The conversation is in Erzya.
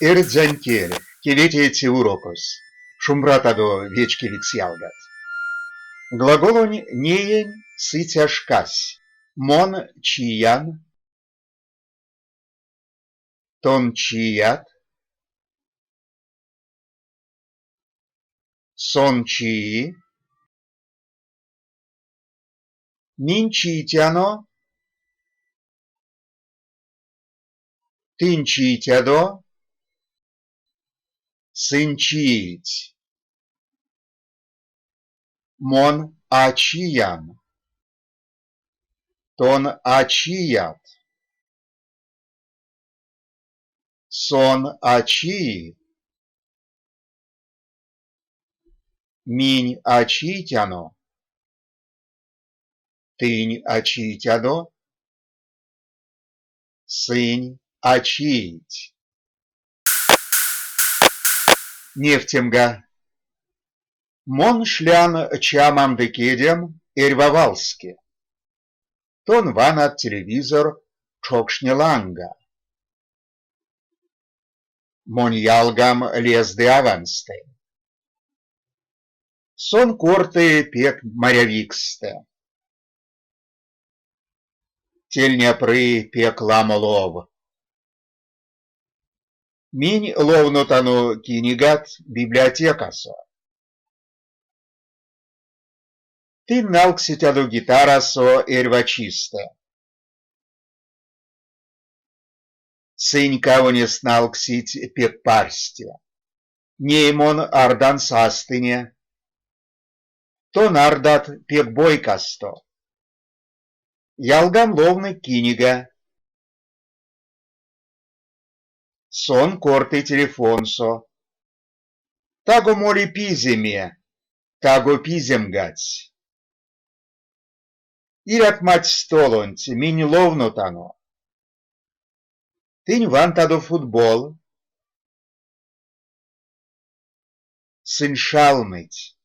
Эрзянь кель, кеветееце урокось. Шумбратадо, вечкевикс ялгат! Глаголонь неень сыця шкась. Мон чиян. Тон чият. Сон чии. Минь чийтяно. Тынь чийтядо. Сынь чиить. Мон а чиян. Тон а чият. Сон а чии. Минь а чийтяно. Тынь а чийтядо. Сынь а чиить. Невтемга. Мон шлян чамам ды кедем эрьва валске. Тон ванат телевизор чокшне ланга. Монь ялгам лезды аванстэнь. Сон корты пек марявиксстэ. Тельня пры пек ламо лов. Минь ловнотано кинигат библиотекасо. Тынь налксетядо гитарасо эрьва чистэ. Сынь кавонест налксить пек парсте. Ней мон ардан састыне. Тон ардат пек бойкасто. Ялгам ловны кинига. Сон корты телефонсо. Таго моли пиземе, таго пиземгадсь. Иляк мадть столенть, минь ловнотано. Тынь вантадо футбол. Сынь шалныть.